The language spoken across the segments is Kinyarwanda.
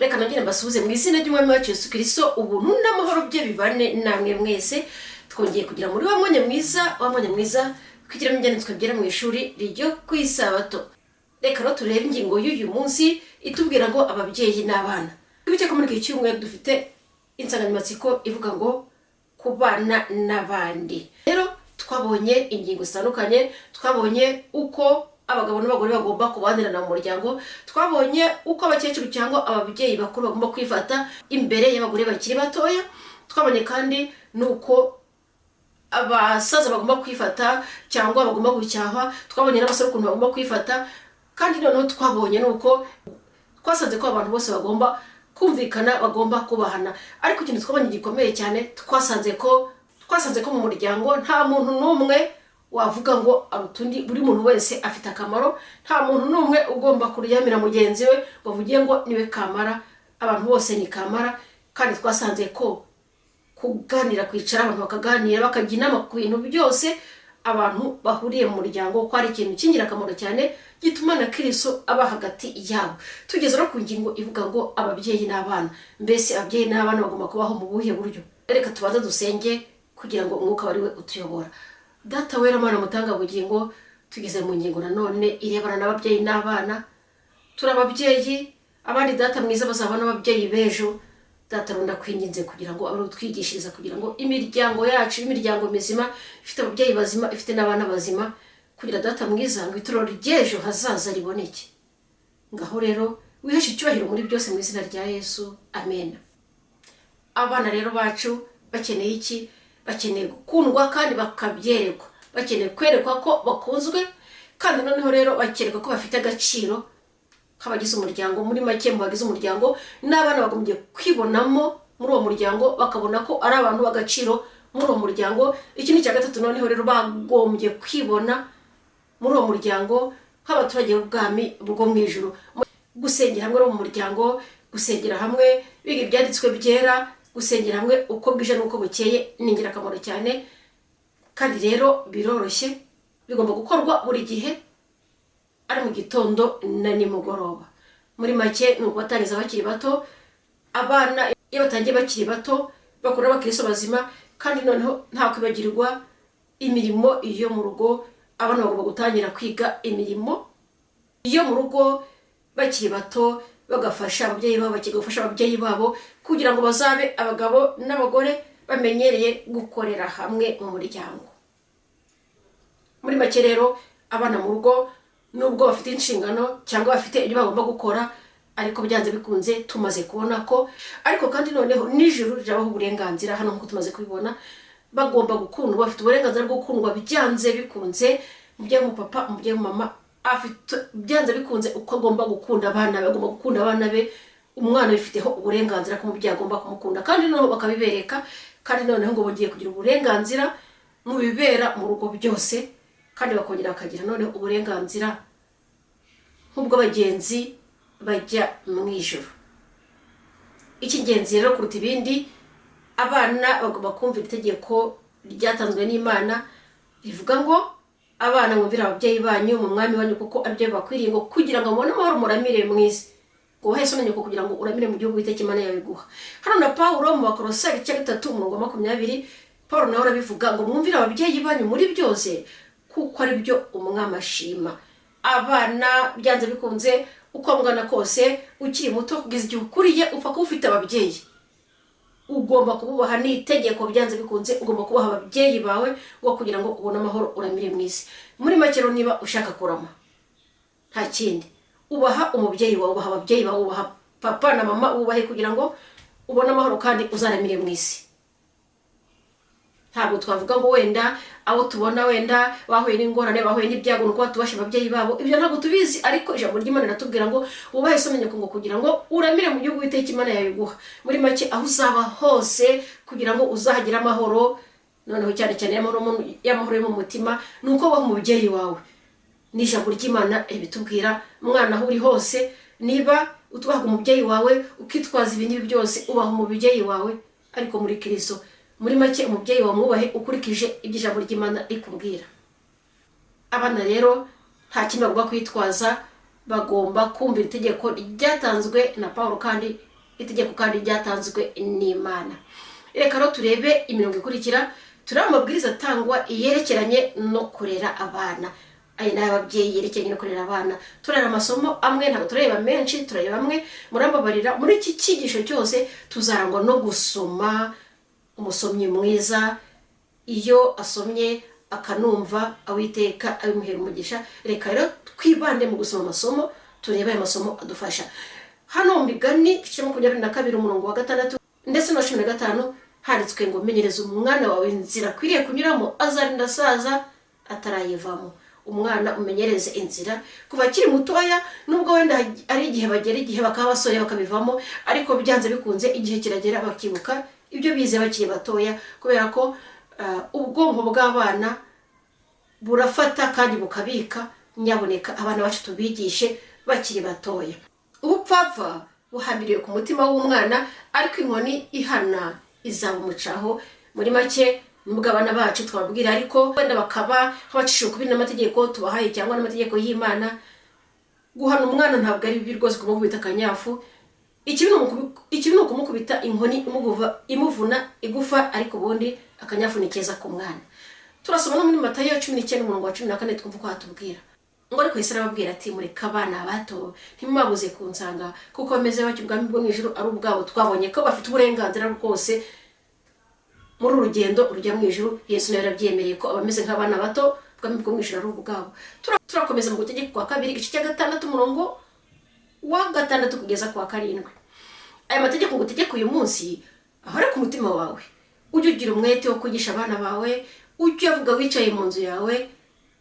Reka nongere mbasuhuze mu izina ry'Umwami wacu Yesu Kirisito. Ubuntu n'amahoro bye bibane namwe mwese. Twongeye kugira muri wa mwanya mwiza, wa mwanya mwiza twigiramo ibyanditswe byera mu ishuri ryo ku Isabato. Reka rero turebe ingingo y'uyu munsi itubwira ngo ababyeyi n'abana. Twibuke ko muri iki cyumweru dufite insanganyamatsiko ivuga ngo kubana n'abandi. Rero twabonye ingingo zitandukanye, twabonye uko abagabo n'abagore bagomba kubanirana mu muryango, twabonye uko abakecuru cyangwa ababyeyi bakuru bagomba kwifata imbere y'abagore bakiri batoya, twabonye kandi n'uko abasaza bagomba kwifata cyangwa bagomba gucyahwa, twabonye n'abasore ukuntu bagomba kwifata, kandi noneho twabonye n'uko twasanze ko abantu bose bagomba kumvikana, bagomba kubahana. Ariko ikintu twabonye gikomeye cyane, twasanze ko mu muryango nta muntu n'umwe wavuga ngo aruta undi. Buri muntu wese afite akamaro. Nta muntu n'umwe ugomba kuryamira mugenzi we ngo avuge ngo niwe kamara. Abantu bose ni kamara. Kandi twasanze ko kuganira, kwicara abantu bakaganira, bakajya inama ku bintu byose abantu bahuriye mu muryango, ko ari ikintu cy'ingirakamaro cyane gituma na Kiriso aba hagati yabo. Tugeze no ku ngingo ivuga ngo ababyeyi n'abana. Mbese ababyeyi n'abana bagomba kubaho mu buhe buryo? Reka tubanze dusenge kugira ngo Umwuka wari we utuyobora. Data wera, Mana mutanga bugingo, tugeze mu ngingo nanone irebana n'ababyeyi n'abana. Turi ababyeyi, abandi, Data mwiza, bazaba n'ababyeyi b'ejo. Data runda kwinginze kugira ngo abe utwigishiriza, kugira ngo imiryango yacu, imiryango mizima ifite ababyeyi bazima, ifite n'abana bazima, kugira, Data mwiza, ngo itorero ry'ejo hazaza riboneke. Ngaho rero wiheshe icyubahiro muri byose, mu izina rya Yesu, amen. Abana rero bacu bakeneye iki? Bakeneye gukundwa kandi bakabyerekwa. Bakeneye kwerekwa ko bakunzwe, kandi noneho rero bakerekwa ko bafite agaciro nk'abagize umuryango. Muri make, mu bagize umuryango, n'abana bagombye kwibonamo muri uwo muryango, bakabona ko ari abantu b'agaciro muri uwo muryango. Ikindi cya gatatu, noneho rero bagombye kwibona muri uwo muryango nk'abaturage b'ubwami bwo mu ijuru. Gusengera hamwe no mu muryango, gusengera hamwe biga ibyanditswe byera, gusengera hamwe uko bwije n'uko bukeye ni ingirakamaro cyane. Kandi rero biroroshye, bigomba gukorwa buri gihe, ari mu gitondo na nimugoroba. Muri make, ni ukubatangiza bakiri bato. Abana iyo batangiye bakiri bato bakura abakristo bazima. Kandi noneho nta kwibagirwa imirimo yo mu rugo. Abana bagomba gutangira kwiga imirimo yo mu rugo bakiri bato, bagafasha ababyeyi babo, bakiga gufasha ababyeyi babo, kugira ngo bazabe abagabo n'abagore bamenyereye gukorera hamwe mu muryango. Muri make rero, abana mu rugo, nubwo bafite inshingano cyangwa bafite ibyo bagomba gukora, ariko byanze bikunze tumaze kubona ko, ariko kandi noneho n'ijuru rirabaho uburenganzira. Hano nk'uko tumaze kubibona, bagomba gukundwa, bafite uburenganzira bwo gukundwa byanze bikunze. Umubyeyi w'umupapa, umubyeyi w'umumama afite byanze bikunze uko agomba gukunda abana be. Agomba gukunda abana be. Umwana abifiteho uburenganzira ko umubyeyi agomba kumukunda, kandi noneho bakabibereka. Kandi noneho ngo bongeye kugira uburenganzira mu bibera mu rugo byose, kandi bakongera bakagira noneho uburenganzira nk'ubw'abagenzi bajya mu ijuru. Icy'ingenzi rero kuruta ibindi, abana bagomba kumvira itegeko ryatanzwe n'Imana rivuga ngo: "Abana, mwumvire ababyeyi banyu mu Mwami wanyu, kuko aribyo bibakwiriye, ngo kugira ngo mubone amahoro, muramire mu isi." Ngo wubahe so na nyoko kugira ngo uramire mu gihugu Uwiteka Imana yawe iguha. Hano na Pawulo mu Bakolosayi igice 3, umurongo wa 20, Paul nawe arabivuga ngo: "Mwumvire ababyeyi banyu muri byose, kuko ari byo Umwami ashima." Abana byanze bikunze, uko mungana kose, ukiri muto kugeza igihe ukuriye, upfa kuba ufite ababyeyi, ugomba kububaha. Ni itegeko, byanze bikunze ugomba kubaha ababyeyi bawe ngo kugira ngo ubone amahoro, uramire mu isi. Muri make rero, niba ushaka kurama, nta kindi, ubaha umubyeyi wawe, ubaha ababyeyi bawe, ubaha papa na mama, wubahe kugira ngo ubone amahoro kandi uzaramire mu isi. Ntabwo twavuga ngo wenda abo tubona wenda bahuye n'ingorane, bahuye n'ibyago, nuko batubasha ababyeyi babo. Ibyo ntabwo tubizi, ariko ijambo ry'Imana riratubwira ngo wubahe so na nyoko, ngo kugira ngo uramire mu gihugu Uwiteka Imana yawe iguha. Muri make, aho uzaba hose, kugira ngo uzahagire amahoro, noneho cyane cyane y'amahoro yo mu mutima, ni uko wubaha umubyeyi wawe. Ni ijambo ry'Imana ribitubwira. Mwana, aho uri hose, niba utubaha umubyeyi wawe, ukitwaza ibi n'ibi byose, ubaha umubyeyi wawe ariko muri Kiriso. Muri make, umubyeyi wawe mwubahe ukurikije ibyo ijambo ry'Imana rikubwira. Abana rero nta kindi bagomba kwitwaza, bagomba kumvira itegeko ryatanzwe na Paul kandi. Itegeko kandi ryatanzwe n'Imana. Reka rero turebe imirongo ikurikira, turebe amabwiriza atangwa yerekeranye no kurera abana. Aya ni ay'ababyeyi yerekeranye no kurera abana. Turareba amasomo amwe, ntabwo turareba menshi, turareba amwe. Murambabarira, muri iki cyigisho cyose tuzarangwa no gusoma. Umusomyi mwiza iyo asomye akanumva, Awiteka abimuhera umugisha. Reka rero twibande mu gusoma amasomo, turebe aya masomo adufasha. Hano mu Migani igice 22, umurongo wa 6 ndetse na 15, handitswe ngo: "Menyereza umwana wawe inzira akwiriye kunyuramo, azarinda asaza atarayivamo." Umwana umenyereze inzira kuva akiri mutoya, nubwo wenda ari igihe bagera igihe bakaba abasore bakabivamo, ariko byanze bikunze igihe kiragera bakibuka ibyo bize bakiri batoya, kubera ko ubwonko bw'abana burafata kandi bukabika. Nyaboneka abana bacu tubigishe bakiri batoya. Ubupfapfa buhambiriwe ku mutima w'umwana, ariko inkoni ihana izabumucaho. Muri make, nubwo abana bacu twababwira, ariko wenda bakaba nk'abacishije ukubiri n'amategeko tubahaye cyangwa n'amategeko y'Imana, guhana umwana ntabwo ari bibi rwose, kumukubita akanyafu. Ikibi ni ukumukubita inkoni imuvuna igufa, ariko ubundi akanyafu ni keza ku mwana. Turasoma no muri Matayo 19, umurongo wa 14, twumva uko hatubwira ngo: "Ariko Yesu arababwira ati: 'Mureke abana bato, ntimubabuze kunsanga, kuko bameze batyo ubwami bwo mu ijuru ari ubwabo.'" Twabonye ko bafite uburenganzira rwose muri uru rugendo rujya mu ijuru. Yesu nawe yarabyemereye ko abameze nk'abana bato ubwami bwo mu ijuru ari ubwabo. Turakomeza mu Gutegeka kwa Kabiri, igice cya 6, umurongo wa 6 kugeza ku wa 7: "Aya mategeko ngutegeka uyu munsi ahore ku mutima wawe. Ujye ugira umwete wo kwigisha abana bawe, ujye uyavuga wicaye mu nzu yawe,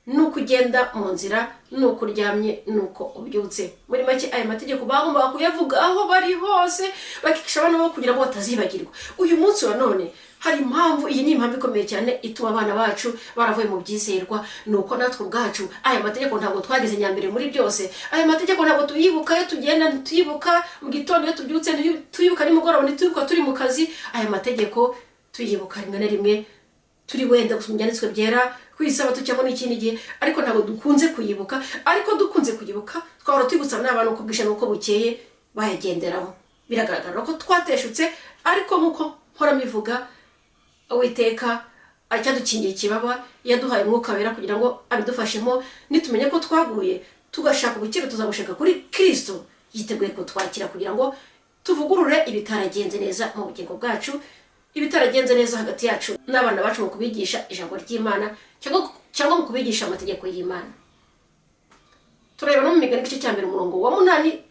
nuko ugenda mu nzira, nuko uryamye, nuko ubyutse." Muri make, aya mategeko bagombaga kuyavuga aho bari hose, bakigisha abana babo kugira ngo batazibagirwa. Uyu munsi wa none hari impamvu, iyi ni impamvu ikomeye cyane ituma abana bacu baravuye mu byizerwa, ni uko natwe ubwacu aya mategeko ntabwo twagize nyambere muri byose. Aya mategeko ntabwo tuyibuka iyo tugenda, ntituyibuka mu gitondo iyo tubyutse, ntituyibuka nimugoroba, ntituyibuka turi mu kazi. Aya mategeko tuyibuka rimwe na rimwe turi wenda gusoma Ibyanditswe Byera ku Isabato cyangwa n'ikindi gihe, ariko ntabwo dukunze kuyibuka. Ariko dukunze kuyibuka, twahora twibutsa n'abana uko bwije n'uko bukeye, bayagenderamo. Biragaragara ko twateshutse, ariko nk'uko mpora mbivuga, Uwiteka aracyadukingiye ikibaba. Yaduhaye Umwuka Wera kugira ngo abidufashemo. Nitumenya ko twaguye, tugashaka ubukiro, tuzabushaka kuri Kirisito. Yiteguye kutwakira kugira ngo tuvugurure ibitaragenze neza mu bugingo bwacu, ibitaragenze neza hagati yacu n'abana bacu, mu kubigisha ijambo ry'Imana cyangwa mu kubigisha amategeko y'Imana. Tureba no mu Migani igice cya 1, umurongo wa 8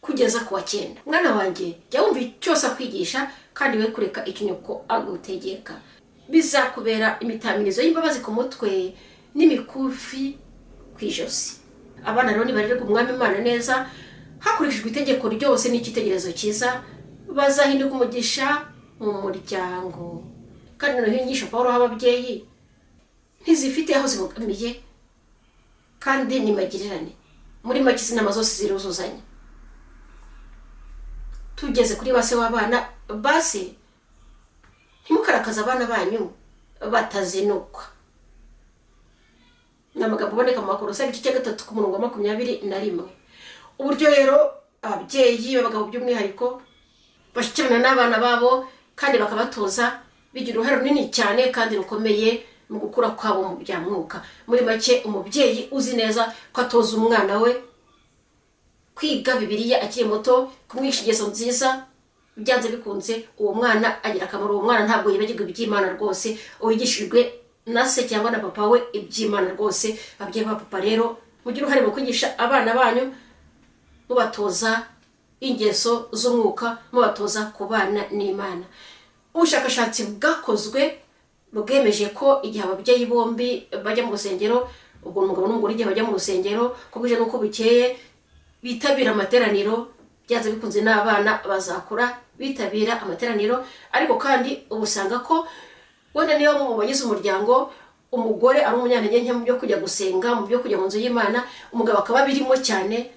kugeza ku wa 9: "Mwana wanjye, jya wumva cyose akwigisha, kandi we kureka icyo nyoko agutegeka. Bizakubera imitamirizo y'imbabazi ku mutwe n'imikufi ku ijosi." Abana rero nibarererwa Umwami Imana neza hakurikijwe itegeko ryose n'icyitegererezo cyiza, bazahinduka umugisha mu muryango. Kandi noneho inyigisho Paul aha ababyeyi ntizifite aho zibogamiye kandi ni magirirane. Muri make, izi nama zose ziruzuzanya. Tugeze kuri base w'abana. Base, ntimukarakaze abana banyu batazinukwa. Ni amagambo aboneka mu Bakolosayi igice cya 3, ku murongo wa 21. Uburyo rero ababyeyi b'abagabo by'umwihariko bashyikirana n'abana babo kandi bakabatoza, bigira uruhare runini cyane kandi rukomeye mu gukura kwabo mu bya mwuka. Muri make, umubyeyi uzi neza ko atoza umwana we kwiga Bibiliya akiri muto, kumwigisha ingeso nziza, byanze bikunze uwo mwana agira akamaro. Uwo mwana ntabwo yibagirwa iby'Imana rwose, uwigishijwe na se cyangwa na papa we iby'Imana rwose. Ababyeyi ba papa rero, mugire uruhare mu kwigisha abana banyu, mubatoza ingeso z'umwuka, mubatoza kubana n'Imana. Ubushakashatsi bwakozwe bwemeje ko igihe ababyeyi bombi bajya mu rusengero, ubwo umugabo n'umugore igihe bajya mu rusengero ko bwije n'uko bukeye, bitabira amateraniro, byanze bikunze n'abana bazakura bitabira amateraniro. Ariko kandi ubu usanga ko wenda niba mu bagize umuryango umugore ari umunyantege nke mu byo kujya gusenga, mu byo kujya mu nzu y'Imana, umugabo akaba abirimo cyane,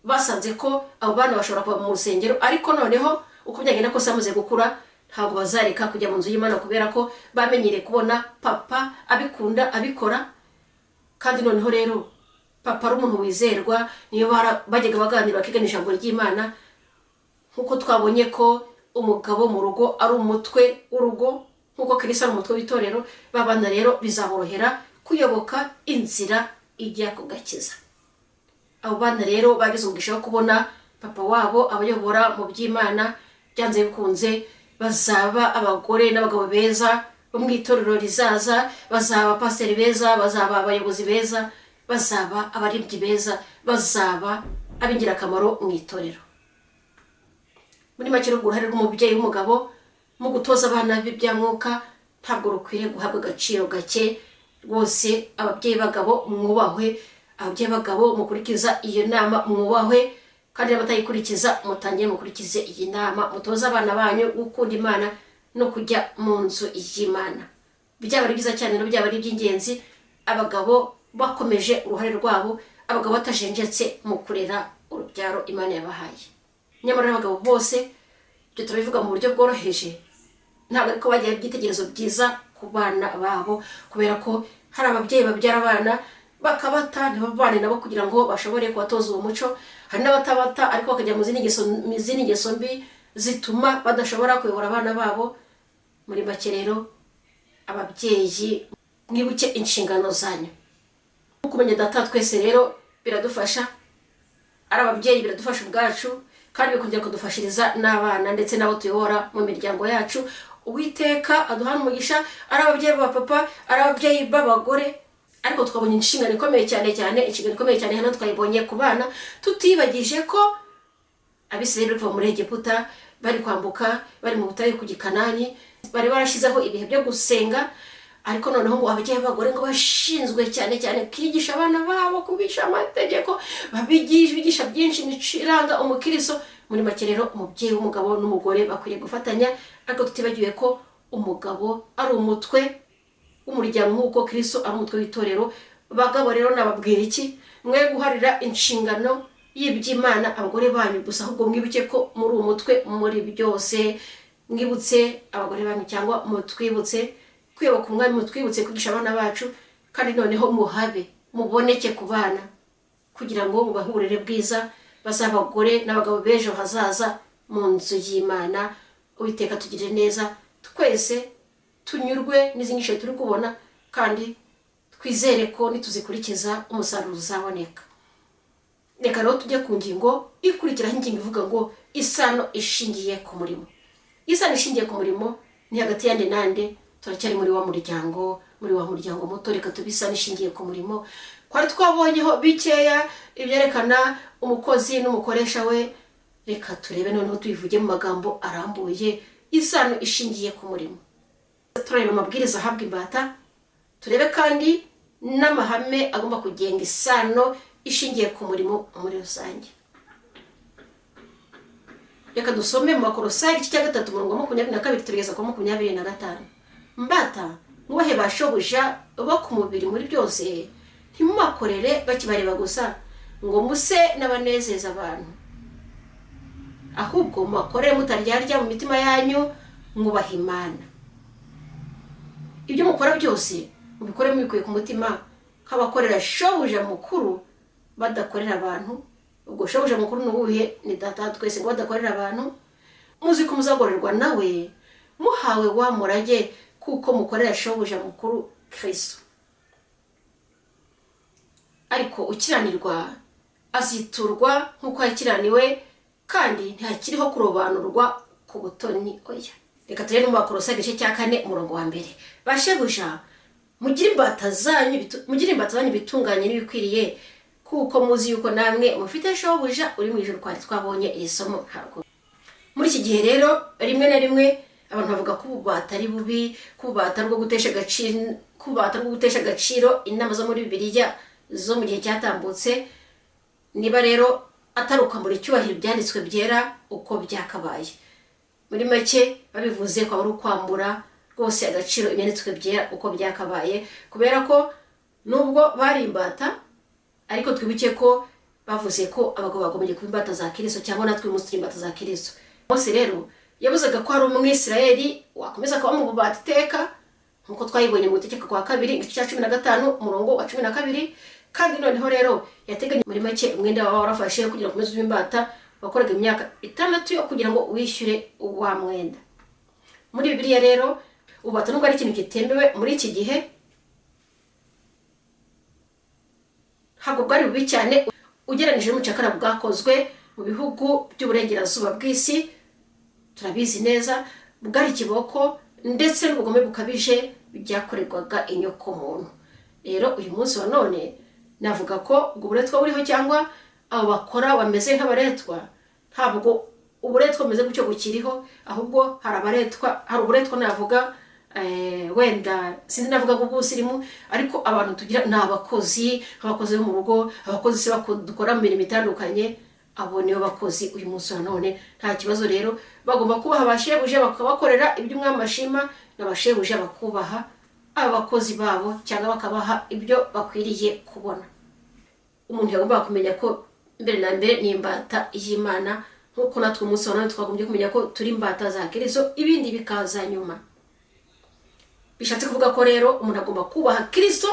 basanze ko abo bana bashobora kuva mu rusengero, ariko noneho uko byagenda kose bamaze gukura ntabwo bazareka kujya mu nzu y'Imana, kubera ko bamenyereye kubona papa abikunda, abikora. Kandi noneho rero papa ari umuntu wizerwa, niyo bajyaga baganira, bakigana ijambo ry'Imana. Nk'uko twabonye ko umugabo mu rugo ari umutwe w'urugo, nk'uko Kristo ari umutwe w'itorero, babana rero bizaborohera kuyoboka inzira ijya ku gakiza. Abo bana rero bagize umugisha wo kubona papa wabo abayobora mu by'Imana, byanze bikunze bazaba abagore n'abagabo beza bo mu itorero rizaza, bazaba abapasiteri beza, bazaba abayobozi beza, bazaba abaririmbyi beza, bazaba ab'ingirakamaro mu itorero. Muri make rero, uruhare rw'umubyeyi w'umugabo mu gutoza abana be ibya mwuka ntabwo rukwiriye guhabwa agaciro gake rwose. Ababyeyi b'abagabo mwubahwe, ababyeyi b'abagabo mukurikiza iyo nama mwubahwe, kandi n'abatayikurikiza mutangire mukurikize iyi nama, mutoze abana banyu gukunda Imana no kujya mu nzu y'Imana. Byaba ari byiza cyane no byaba ari iby'ingenzi abagabo bakomeje uruhare rwabo, abagabo batajenjetse mu kurera urubyaro Imana yabahaye. Nyamara abagabo bose, ibyo turabivuga mu buryo bworoheje, ntabwo ariko bagira ibyitegererezo byiza ku bana babo, kubera ko hari ababyeyi babyara abana bakabata, ntibabane nabo kugira ngo bashobore kubatoza uwo muco. Hari n'abatabata ariko bakajya mu zindi ngeso mbi zituma badashobora kuyobora abana babo. Muri make rero, ababyeyi mwibuke inshingano zanyu. Kumenya Data twese rero biradufasha, ari ababyeyi biradufasha ubwacu, kandi bikongera kudufashiriza n'abana ndetse n'abo tuyobora mu miryango yacu. Uwiteka aduhana umugisha, ari ababyeyi b'abapapa, ari ababyeyi b'abagore. Ariko twabonye inshingano ikomeye cyane cyane, inshingano ikomeye cyane hano twayibonye ku bana, tutibagije ko Abisirayeli bari kuva muri Egiputa, bari kwambuka, bari mu butayu kujya i Kanani, bari barashyizeho ibihe byo gusenga. Ariko noneho ngo ababyeyi b'abagore ngo bashinzwe cyane cyane kwigisha abana babo, kubigisha amategeko, babigisha bigisha byinshi, imico iranga umukristo. Muri make rero, umubyeyi w'umugabo n'umugore bakwiriye gufatanya, ariko tutibagiwe ko umugabo ari umutwe w'umuryango nk'uko Kristo ari umutwe w'itorero. Bagabo rero nababwira iki? Mwe guharira inshingano y'iby'Imana abagore banyu gusa, ahubwo mwibuke ko muri umutwe muri byose. Mwibutse abagore banyu cyangwa mutwibutse kwibuka Umwami, mutwibutse kwigisha abana bacu, kandi noneho muhabe, muboneke ku bana kugira ngo mubahe uburere bwiza, bazaba abagore n'abagabo b'ejo hazaza mu nzu y'Imana. Uwiteka tugirire neza twese, tunyurwe n'izi nyigisho turi kubona, kandi twizere ko nituzikurikiza umusaruro uzaboneka. Reka rero tujye ku ngingo ikurikiraho, ingingo ivuga ngo isano ishingiye ku murimo. Isano ishingiye ku murimo ni hagati yande nande? Turacyari muri wa muryango, muri wa muryango muto. Reka tube isano ishingiye ku murimo. Twari twabonyeho bikeya ibyerekana umukozi n'umukoresha we. Reka turebe noneho tubivuge mu magambo arambuye, isano ishingiye ku murimo. Turareba amabwiriza ahabwa imbata, turebe kandi n'amahame agomba kugenga isano ishingiye ku murimo muri rusange. Reka dusome mu Bakorosayi igice cya 3, umurongo wa 22 tugeza ku 25. Mbata, mwubahe ba shobuja bo ku mubiri muri byose, ntimubakorere bakibareba gusa ngo muse n'abanezeza abantu, ahubwo mubakorere mutaryarya mu mitima yanyu, mwubaha Imana. Ibyo mukora byose mubikore mubikuye ku mutima, nk'abakorera shobuja mukuru, badakorera abantu. Ubwo shobuja mukuru ni uwuhe? Ni Data twese. Ngo badakorera abantu, muzi ko muzagororerwa nawe, muhawe wa murage, kuko mukorera shobuja mukuru Kristo. Ariko ukiranirwa aziturwa nk'uko yakiraniwe, kandi ntakiriho kurobanurwa ku butoni, oya. Reka turebe mu Bakolosayi igice cya 4, umurongo wa 1. Bashebuja, mugire imbata zanyu ibitunganye n'ibikwiriye, kuko muzi yuko namwe mufite shobuja uri mu ijuru. Twari twabonye iri somo haruguru. Muri iki gihe rero, rimwe na rimwe abantu bavuga ko ububata ari bubi, ko ububata ari ubwo gutesha agaciro, ko ububata ari ubwo gutesha agaciro inama zo muri Bibiliya zo mu gihe cyatambutse. Niba rero atari ukwambura icyubahiro ibyanditswe byera uko byakabaye, muri make babivuze ko ari ukwambura rwose agaciro ibyanditswe byera uko byakabaye, kubera ko nubwo bari imbata, ariko twibuke ko bavuze ko abagabo bagombye kuba imbata za Kristo, cyangwa natwe uyu munsi turi imbata za Kristo. Mose rero yabuzaga ko hari umwisirayeli wakomeza kuba mu bubata iteka, nk'uko twayibonye mu Gutegeka kwa Kabiri igice cya 15, umurongo wa 12. Kandi noneho rero yateganya muri make umwenda waba warafashe kugira ngo ukomeze ube imbata Wakoraga imyaka 6 yo kugira ngo wishyure wa mwenda. Muri Bibiliya rero ububata nubwo ari ikintu kitemewe muri iki gihe, ntabwo bwari bubi cyane ugereranyije n'ubucakara bwakozwe mu bihugu by'uburengerazuba bw'isi. Turabizi neza, bwari ikiboko ndetse n'ubugome bukabije byakorerwaga inyokomuntu. Rero uyu munsi wa none navuga ko ubwo buretwa buriho, cyangwa abo bakora bameze nk'abaretwa, ntabwo uburetwa bumeze gutyo bukiriho, ahubwo hari abaretwa, hari uburetwa navuga wenda sinzi navuga ngo ubusirimu, ariko abantu tugira ni abakozi, abakozi bo mu rugo, abakozi se dukora mu mirimo itandukanye, abo nibo bakozi uyu munsi wa none. Nta kibazo rero, bagomba kubaha abashebuja bakabakorera ibyo umwami ashima, n'abashebuja bakubaha abakozi babo cyangwa bakabaha ibyo bakwiriye kubona. Umuntu yagombaga kumenya ko mbere na mbere ni imbata y'Imana, nk'uko natwe umunsi wa none twagombye kumenya ko turi imbata za Kristo, ibindi bikaza nyuma. Bishatse kuvuga ko rero umuntu agomba kubaha Kristo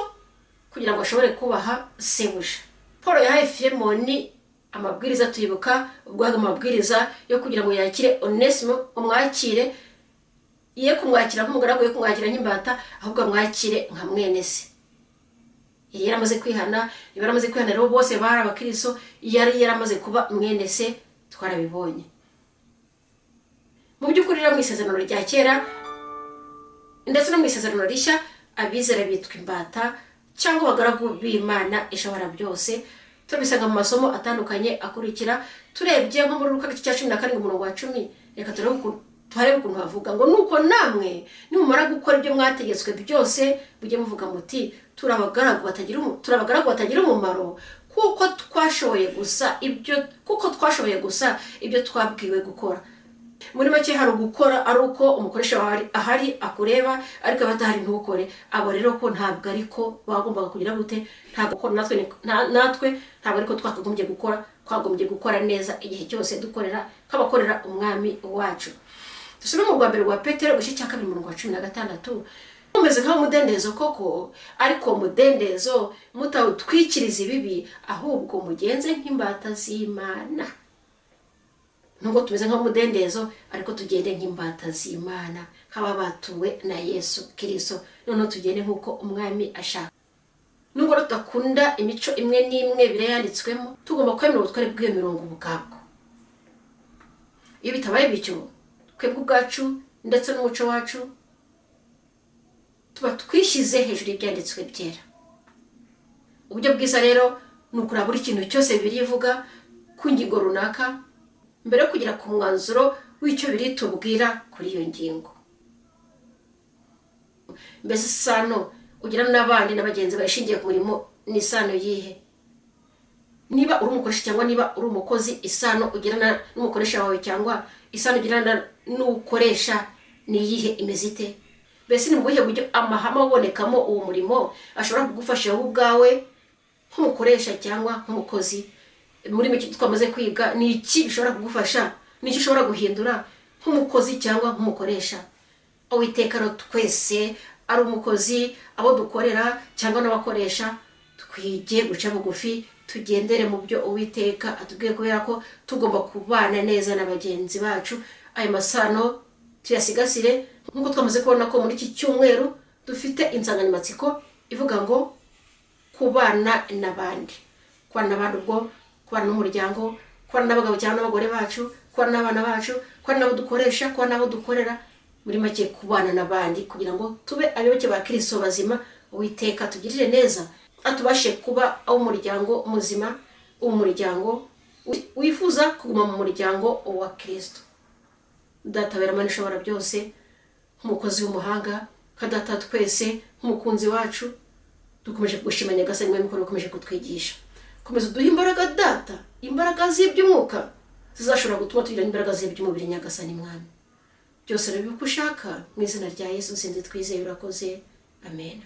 kugira ngo ashobore kubaha sebuja. Paul yahaye Filemoni amabwiriza, tuyibuka ubwo yahaga amabwiriza yo kugira ngo yakire Onesimo, umwakire, ye kumwakira nk'umugaragu, ye kumwakira nk'imbata, ahubwo amwakire nka mwene se. Yari yaramaze kwihana, yari yaramaze kwihana rero bose bari abakristo, yari yaramaze kuba mwene se, twarabibonye. Mu by'ukuri rero mu isezerano rya kera ndetse no mu isezerano rishya, abizera bitwa imbata cyangwa abagaragu b'Imana ishobora byose. Turabisanga mu masomo atandukanye akurikira. Turebye nko muri Luka igice cya 17 umurongo wa 10, reka turebe ukuntu havuga ngo nuko namwe nimumara gukora ibyo mwategetswe byose, mujye muvuga muti turi abagaragu batagira umumaro, kuko twashoboye gusa ibyo twabwiwe gukora. Muri make hari ugukora ari uko umukoresha wawe ahari akureba, ariko abatahari ntukore. Abo rero ko ntabwo ariko bagombaga kugira gute, ntabwo ko natwe ntabwo ariko twakagombye gukora, twagombye gukora neza igihe cyose dukorera nk'abakorera umwami wacu. Dusome mu rwa mbere rwa Petero igice cya 2 umurongo wa 16. Mumeze nk'umudendezo koko, ariko umudendezo mutawutwikiriza ibibi, ahubwo mugenze nk'imbata z'Imana. Nubwo tumeze nk'umudendezo, ariko tugende nk'imbata z'Imana, nk'ababatuwe na Yesu Kristo. Noneho tugende nk'uko umwami ashaka. Nubwo tudakunda imico imwe n'imwe birayanditswemo, tugomba kwemera ubutware bw'iyo mirongo ubwabwo. Iyo bitabaye bityo, twebwe ubwacu ndetse n'umuco wacu tuba twishyize hejuru y'ibyanditswe byera. Uburyo bwiza rero ni ukureba buri kintu cyose Bibiliya ivuga ku ngingo runaka, mbere yo kugera ku mwanzuro w'icyo biri tubwira kuri iyo ngingo. Mbese isano ugira n'abandi na bagenzi bashingiye ku murimo ni isano yihe? Niba uri umukoresha cyangwa niba uri umukozi, isano ugirana n'umukoresha wawe cyangwa isano ugirana n'ukoresha ni iyihe, imeze ite? Mbese ni mu buhe buryo amahame abonekamo uwo murimo ashobora kugufasha wowe ubwawe nk'umukoresha cyangwa nk'umukozi? Muri mike twamaze kwiga, ni iki bishobora kugufasha, ni iki ushobora guhindura nk'umukozi cyangwa nk'umukoresha? Uwiteka rero twese ari umukozi, abo dukorera cyangwa n'abakoresha, twige guca bugufi, tugendere mu byo Uwiteka atubwiye, kubera ko tugomba kubana neza na bagenzi bacu. Ayo masano tuyasigasire, nk'uko twamaze kubona ko muri iki cyumweru dufite insanganyamatsiko ivuga ngo kubana n'abandi. Kubana n'abandi ubwo kubana n'umuryango, kubana n'abagabo cyangwa n'abagore bacu, kubana n'abana bacu, kubana n'abo dukoresha, kubana n'abo dukorera, muri make kubana n'abandi kugira ngo tube abayoboke ba Kristo bazima. Uwiteka tugirire neza, atubashe kuba umuryango muzima, umuryango wifuza kuguma mu muryango wa Kristo. Data wera Mana ishobora byose, nk'umukozi w'umuhanga, nka data twese, nk'umukunzi wacu, dukomeje kugushima Nyagasani, mwami ko ukomeje kutwigisha. Komeza uduhe imbaraga data, imbaraga z'iby'umwuka zizashobora gutuma tugira imbaraga z'iby'umubiri Nyagasani mwami. Byose rero uko ushaka, mu izina rya Yesu nsinzi twizeye, urakoze. Amen.